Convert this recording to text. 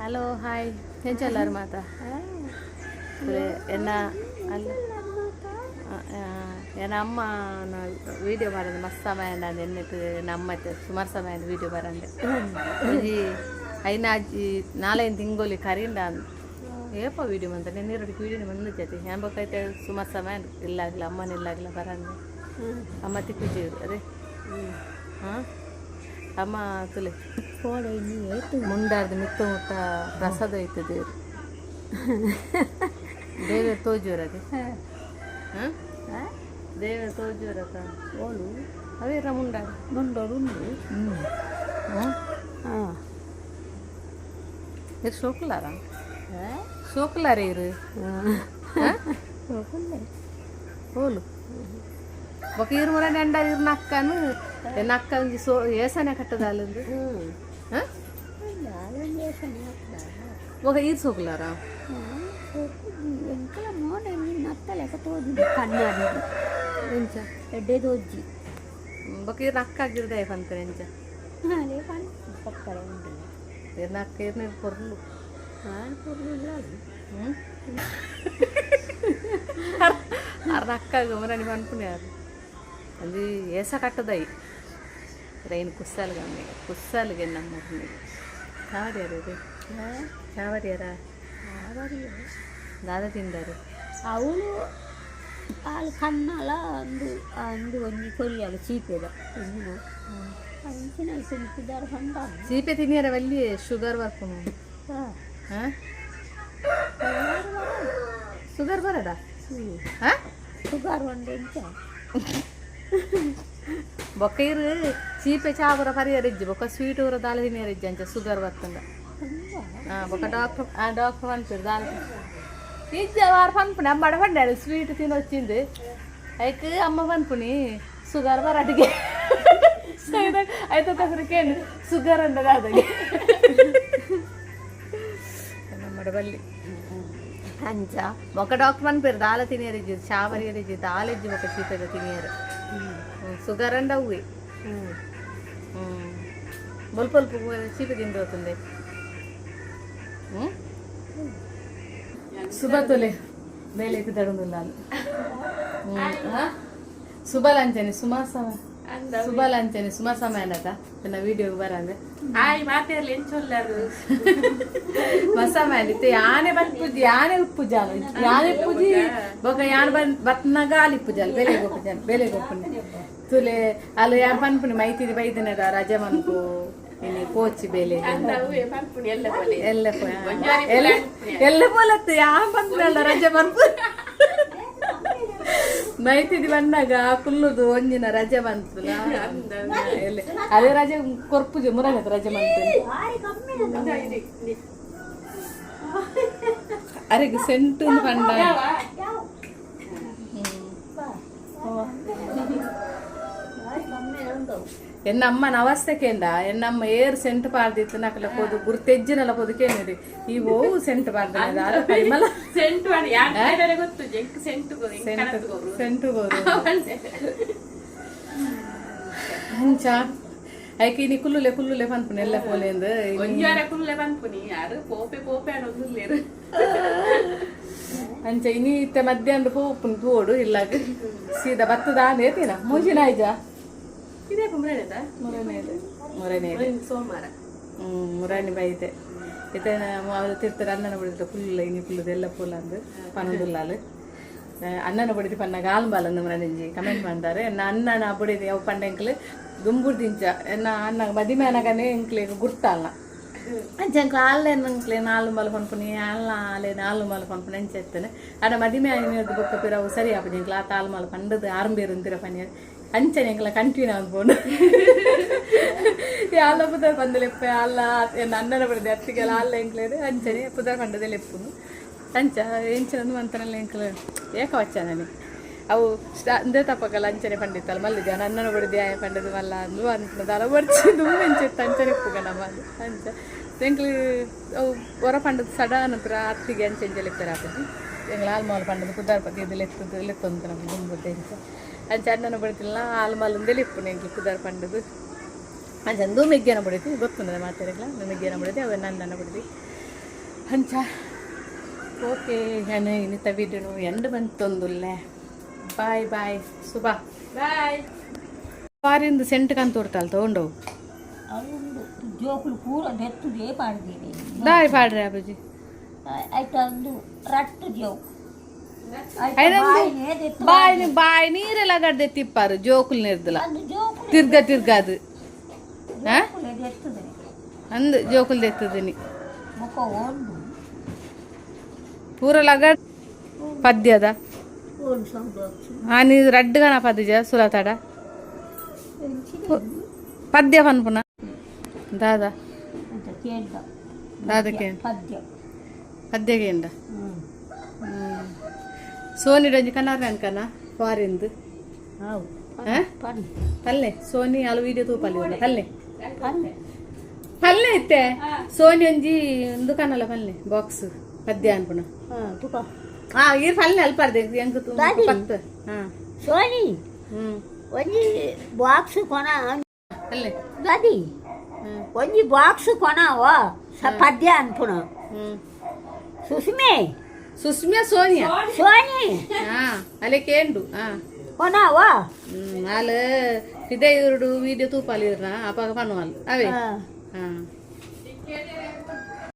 Hello hi ಎಂಚಲ್ಲಾರು ಮಾತಾ ಎನ್ನ ಅಲ್ಲ ಎನ್ನ ಅಮ್ಮ ವೀಡಿಯೋ ಮಾಡೋದು ಮಸ್ತ್ ಸಮಯ ನಾನು ಎನ್ನಿಟ್ಟು ನಮ್ಮ ಸುಮಾರು ಸಮಯ ವೀಡಿಯೋ ಬರಂದೆ ಒಂಜಿ ಐನ ಅಜ್ಜಿ ನಾಲೈದು ತಿಂಗೊಲಿ ಕರಿಂಡ ಏಪ ವೀಡಿಯೋ ಬಂತ ನೆನ್ನಿರಡಿಗೆ ವೀಡಿಯೋ ಬಂದು ಜೊತೆ ಹ್ಯಾನ್ ಬೊಕ್ಕೈತೆ ಸುಮಾರು ಸಮಯ ಇಲ್ಲಾಗಲ ಅಮ್ಮನ ಇಲ್ಲಾಗಲ ಬರಂದೆ ಅಮ್ಮ ತಿಕ್ಕುಜಿ ಅದೇ ಹಾಂ ಅಮ್ಮ ತುಲೆ ಮುಂಡಾರ್ದು ಮಿತ್ತ ಮುಟ್ಟ ಪ್ರಸಾದ ಐತೆ ದೇವ್ರು ದೇವರು ತೋಜುವರದೆ ಹಾಂ ದೇವರು ತೋಜುವರತ ಓಳು ಅವೇರ ಮುಂಡಾರು ಮುಂಡೋರು ಉಂಡು ಹ್ಞೂ ಹಾಂ ಇರು ಸೋಕುಲಾರ ಸೋಕುಲಾರ ಇರು ಹೋಲು ಬೊಕ ಇರು ಮುರ ನೆಂಡ ಇರು ನಕ್ಕನು ನಕ್ಕ ಒಂಜಿ ಸೋ ಏಸನೆ ಕಟ್ಟದಾಲಂದು ಹಾಂ ಬೊಕ ಇರು ಸೋಕುಲಾರ ಎಂಕಲ ಮೋನೆ ನತ್ತಲೆಕ ತೋಜಿ ಕಣ್ಣಾಡಿ ಎಂಚ ಎಡ್ಡೆ ತೋಜಿ ಬೊಕ ಇರು ನಕ್ಕ ಆಗಿರ್ದೆ ಪಂತ ಎಂಚ ಅದೇ ಪನ್ ಪಕ್ಕಡೆ ಉಂಟು ಇರು ನಕ್ಕ ಇರ್ನ ಪೊರ್ಲು ನಾನು ಪೊರ್ಲು ಹ್ಞೂ ಅರ್ನ ಅಕ್ಕ ಮುರನಿ ಪನ್ಪುಣಿ ಅದು ಏಸ ಕಟ್ಟದೈ ರೈನ್ ಕುಸ್ಸಾಲ್ಗೆ ಅಮ್ಮಿಗೆ ಕುಸ್ಸಾಲ್ಗೆ ನಮ್ಮ ಚಾವರಿಯಾರ ಇದು ಚಾವರಿಯಾರ ದಾದ ತಿಂದಾರು ಅವಳು ಆಳು ಕಣ್ಣಾಲ ಅಂದು ಅಂದು ಒಂಜಿ ಕೊರಿಯಾಳು ಚೀಪೆದ ಒಂಜಿನ ಅಂಚಿನ ಐತೆ ಪಂಡ ಚೀಪೆ ತಿನ್ನಿಯರ ವಲ್ಲಿ ಶುಗರ್ ಬರ್ಪುನು ಹಾಂ ಶುಗರ್ ಬರದಾ ಹಾಂ ಶುಗರ್ ಒಂದು ಎಂಚ ಬೊಕ್ಕ ಇರು ಚೀಪೆ ಚಾಪುರ ಪರಿಯರ ಇಜ್ಜಿ ಬೊಕ್ಕ ಸ್ವೀಟ್ ಊರ ದಾಲ ತಿನ್ನಿಯರ ಇಜ್ಜಿ ಅಂಚ ಶುಗರ್ ಬರ್ತಂದ ಹಾಂ ಬೊಕ್ಕ ಡಾಕ್ಟರ್ ಆ ಡಾಕ್ಟರ್ ಪನ್ಪಿರು ದಾಲ ಇಜ್ಜ ವಾರ ಪನ್ಪುಣಿ ಅಮ್ಮಡ ಪಂడాడు ಸ್ವೀಟ್ ತಿನ್ನೊಚ್ಚಿಂದು ಐಕ್ ಅಮ್ಮ ಪನ್ಪುಣಿ ಶುಗರ್ ಬರಾಟಿಗೆ ಆಯ್ತು ಕೇನು ಶುಗರ್ ಅಂದದ ಅದಾಗೆ ನಮ್ಮಡ ಬಲ್ಲಿ ಅಂಚ ಬೊಕ್ಕ ಡಾಕ್ಟರ್ ಪನ್ಪಿರು ದಾಲ ತಿನಿಯರ್ ಇಜ್ಜಿ ಚಾ ಬರಿಯರ್ ಇಜ್ಜಿ ದಾಲ ಇಜ್ಜಿ ಬೊಕ್ಕ ಚೀಪೆದ ತಿನಿಯರು ಶುಗರ್ ಅಂಡ ಹೂವೆ ಬೊಲ್ಪೊಲ್ಪ ಚೀಪೆ ತಿಂದು ಹೋತಂದೆ ಹ್ಞೂ ಸುಬತುಲೆ ಬೇಲೆ ತಡಂದುಲ್ಲ ಸುಬಲ ಅಂಚನೆ ಸುಮಾರು ಸಮಯ ಸುಬಲ ಅಂಚನೆ ಸುಮಾರು ಸಮಯ ಅನ್ನತ ನನ್ನ ವಿಡಿಯೋ ಬರಂದೆ ಹಾಯ್ ಮಾತೆರ್ಲಿ ಎಂಚೊಲ್ಲರು ಮಸಮ ಇತ್ತೆ ಯಾನೆ ಬತ್ಪುಜಿ ಯಾನೆ ಉಪ್ಪುಜಾಲ ಯಾನೆ ಉಪ್ಪುಜಿ ಬೊಕ ಯಾನ್ ಬನ್ ಬತ್ನಾಗ ಆಲಿ ಪೂಜಾಲ ಬೆಲೆ ಗೊಪ್ಪುಜಾಲ ಬೆಲೆ ಗೊಪ್ಪುನಿ ತುಲೆ ಅಲ್ಲ ಯಾನ್ ಪನ್ಪುನಿ ಮೈತಿದಿ ಬೈದನೆದ ರಜೆ ಮನ್ಪು ಇನಿ ಪೋಚಿ ಬೆಲೆ ಅವೇ ಪನ್ಪುನಿ ಎಲ್ಲ ಬೋಲೆ ಎಲ್ಲ ಎಲ್ಲ ಎಲ್ಲ ಪೋಲತ್ತು ಯಾನ್ ಪನ್ಪುನಲ್ಲ ರಜೆ ಮನ್ಪು ಮೈತಿದಿ ಬಂದಾಗ ಕುಲ್ಲುದು ಒಂದಿನ ರಜೆ ಬಂತಲ್ಲ ಎಲ್ಲಿ ಅದೇ ರಜೆ ಕೊರ್ಪುಜಿ ಮುರಗದ ರಜೆ ಬಂತು ಅರೆಗ್ ಸೆಂಟು ಪಂಡ ಎನ್ನಮ್ಮನ ಅವಸ್ಥೆಕೇಂಡ ಎನ್ನಮ್ಮ ಏರ್ ಸೆಂಟು ಪಾಡ್ದಿತ್ತು ನಕಲ ಪೋದು ಗುರ್ತೆಜ್ಜಿನಲ ಪೋದು ಕೇಳಿರಿ ಈ ಓವು ಸೆಂಟು ಪಾಡ್ದ ಪರಿಮಳ ಸೆಂಟು ಮಾಡಿ ಯಾರು ಗೊತ್ತು ಎಂಕ್ ಸೆಂಟು ಕೊರು ಸೆಂಟು ಸೆಂಟು ಗೋರು ಅಂಚ ಐಕೆ ಇನಿ ಕುಲ್ಲುಲೆ ಕುಲ್ಲುಲೆ ಪನ್ಪುನಿ ಎಲ್ಲ ಪೋಲೇಂದು ಒಂಜಾರ ಕುಲ್ಲೆ ಪನ್ಪುನಿ ಯಾರು ಪೋಪೆ ಪೋಪೆ ಅನ್ನೋದು ಅಂಚ ಇನಿ ಇತ್ತೆ ಮಧ್ಯಾಹ್ನ ಪೋಪುನ್ ತೋಡು ಇಲ್ಲಾಗ ಸೀದಾ ಬತ್ತದ ನೇತಿನ ಮೂಜಿನ ಆಯ್ಜ ಇದೇ ಕುಮ್ರೇನದ ಮುರನೇದು ಮುರನೇದು ಸೋಮವಾರ ಹ್ಮ್ ಮುರಾಣಿ ಬೈತೆ ಇತ್ತೆ ಅವ್ರು ತಿರ್ತಾರೆ ಅಣ್ಣನ ಬಡಿದ ಫುಲ್ ಇನಿ ಫುಲ್ದು ಎಲ್ಲ ಫುಲ್ ಅಂದು ಪನದುಲ್ಲಾಲು ಅಣ್ಣನ ಬಡಿದು ಪನ್ನಾಗ ಆಲ್ಬಾಲ್ ಅಂದು ಮುರಾಣಿಂಜಿ ಕಮೆಂಟ್ ಮಾಡ್ತಾರೆ ಎನ್ನ ಅಣ್ಣನ ಬಡಿದು ಅವು ಪಂಡ ಎಂಕ್ಲು ದುಂಬುರ್ದಿಂಚ ಎನ್ನ ಅಣ್ಣ ಮದಿಮೆ ಅನಗನೆ ಎಂಕ್ಲೆ ಗುರ್ತಾಲ ಅಂಚ ಎಂಕ್ಲು ಆಲ್ಲೆ ನಂಕ್ಲೆ ನಾಲು ಮಲ ಪನ್ಪುನಿ ಆಲ್ನ ಆಲೆ ನಾಲು ಮಲ ಪನ್ಪುನಿ ಅಂಚ ಎತ್ತನೆ ಅಡ ಮದಿಮೆ ಆಯ್ನದ್ದು ಬೊಕ್ಕ ಪಿರವು ಸರಿ ಆಪುಜಿ ಎಂಕ್ಲು ಆತ ಆಲ್ ಮಲ ಪಂಡದು ಆರಂಬೇರು ಅಂತಿರ ಪನಿ ಅಂಚನೆ ಎಂಕ್ಲ ಕಂಟಿನ್ಯೂ ಅನ್ಪೋಂಡು ಯಾಲ ಪುದರ್ ಬಂದಲೆಪ್ಪೆ ಅಲ್ಲ ಎನ್ನ ಅಣ್ಣನ ಬಡಿದೆ ಅತ್ತಿಗೆಲ್ಲ ಅಲ್ಲ ಎಂಕ್ಲೇರು ಅಂಚನೆ ಪುದರ್ ಪಂಡದೆ ಲೆಪ್ಪುನು ಅಂಚ ಎಂಚಿನ ಮಂತನಲ್ಲ ಎಂಕ್ಲ ಏಕ ವಚ್ಚ ನಾನು ಅವು ಅಂದೇ ತಪ್ಪಕಲ್ಲ ಅಂಚನೆ ಪಂಡಿತ್ತಲ್ಲ ಮಲ್ಲ ಜನ ಅಣ್ಣನ ಬಡಿದೆ ಆಯ ಪಂಡದು ಮಲ್ಲ ಅಂದು ಅನ್ಪುನದಾಲ ಬರ್ಚಿ ದುಮ್ಮು ಎಂಚೆತ್ತು ಅಂಚನೆ ಇಪ್ಪುಗ ನಮ್ಮ ಅಂಚ ಎಂಕ್ಲು ಅವು ಹೊರ ಪಂಡದ ಸಡನ್ ಪುರ ಅತ್ತಿಗೆ ಅಂಚೆ ಅಂಚೆ ಲೆಪ್ಪೆರ ಆಪುಜಿ ಎಂಗ್ಲ ಆಲ್ಮಾಲ್ ಪಂಡದ ಪುದಾರ್ ಪತಿ ಇದು ಲೆತ್ತದು ಲೆತ್ತೊಂದು ನಮ್ಮ ದುಂಬುದ್ದೆ ಅಂಚ ಅಂಚ ಅಣ್ಣನ ಬಡಿತಿಲ್ಲ ಆಲ್ಮಾಲ್ ಲೆಪ್ಪುನು ಎಂಕ್ಲು ಪುದಾರ್ ಪಂಡದು ಅಂಚ ಅಂದು ಮೆಗ್ಗೆನ ಬಡಿತಿ ಗೊತ್ತುಂದ ಮಾತಾಡಕ್ಲ ಮೆಗ್ಗೆನ ಬಡಿತಿ ಅವ ನನ್ನ ಬಡಿತಿ ಅಂಚ ಓಕೆ, ನಾನು ಇನ್ನಿತ ವಿಡಿಯೋನು ಎಂಡ್ ಬಂತೊಂದುಲ್ಲೆ. ಬಾಯ್ ಬಾಯ್ ಸುಬಾ. ಬಾಯ್. ಬಾರಿಂದ ಸೆಂಟ್ ಕಂತೋಡ್ತಾಳ ತಗೊಂಡವು. ಅವುಂಡು ಜೋಕುಲು ಪೂರ ದೆತ್ತುದೇ ಪಾಡ್ದೀನಿ. ದಾರಿ ಪಾಡ್ರೆ ಅಬುಜಿ. ಐತ ಒಂದು ರಟ್ಟು ಜೋಕು. ಐನೊಂದು ಬಾಯಿ ಬಾಯಿ ನೀರೆಲ್ಲ ಗಡ್ಡೆ ತಿಪ್ಪಾರು ಜೋಕುಲ್ ನಿರ್ದಲ. ಅಂದು ಜೋಕುಲು ತಿರ್ಗ ತಿರ್ಗಾದು. ಆ? ಜೋಕುಲು ದೆತ್ತುದೆ. ಅಂದು ಜೋಕುಲ್ ದೆತ್ತದಿನಿ. ಮುಖ ಓಂಡು. ಪೂರ ಲಗಡ್ ಪದ್ಯದ. ಓಂಡು ಸಂದೋಕ್ಷ. ಆ ನೀ ರಡ್ಡುಗನ ಪದ್ಯ ಸುಲತಡ ಪದ್ಯ ಪನ್ಪುನ ದಾದಾ? ಅಂತ ಕೇಳ್ದ. ದಾದಕ್ಕೆ? ಪದ್ಯ. ಪದ್ಯಗೇಂಡ? ಹ್ಮ್. ಸೋನಿ ಡೊಂಜಿ ಕನಾರ ಅನ್ಕನ ಫಾರಿಂದು. ಹೌದು. ಆ? ಪನ್. ಪಲ್ಲೆ ಸೋನಿ ಅಲು ವೀಡಿಯೋ ತೂಪಲ್ಲಿ ಉಲ್ಲ ಪಲ್ಲೆ. ಪನ್ನೆ. ಪಲ್ಲೆ ಇತ್ತೆ ಸೋನಿ ಒಂಜಿ ಒಂದು ಕನಲ ಪಲ್ಲೆ ಬಾಕ್ಸ್ ಪದ್ಯ ಅನ್ಪುನ. ಹಾ ತುಕ. ಆ ಈರ್ ಪಲ್ಲೆ ಅಲ್ಪಾರ್ದೆ ಎಂಕ್ ದಾದಿ. ಪತ್ತು ಹಾ. ಸೋನಿ. ಹ್ಮ್. ಒಂಜಿ ಬಾಕ್ಸ್ ಕೊನ. ಪಲ್ಲೆ. ದಾದಿ. ಹ್ಮ್. ಒಂಜಿ ಬಾಕ್ಸ್ ಕೊನವ ಪದ್ಯ ಅನ್ಪುನ. ಹ್ಮ್. ಸುಷ್ಮೆ. ಸುಸ್ಮಿಯಾ ಸೋನಿಯಾ? ಸೋನಿ. ಹಾ ಅಲೆ ಕೇಂಡು ಹಾ. ಕೊನವ. ಹ್ಮ್ ಅಲ್ ಪಿದೆ ಇರುಡು ವೀಡಿಯೋ ತೂಪಾಲಿ ಇರ್ನ ಅಪಾಗ ಪನ್ನುವಲ್ ಅವೇ. ಹಾ. ಹಾ.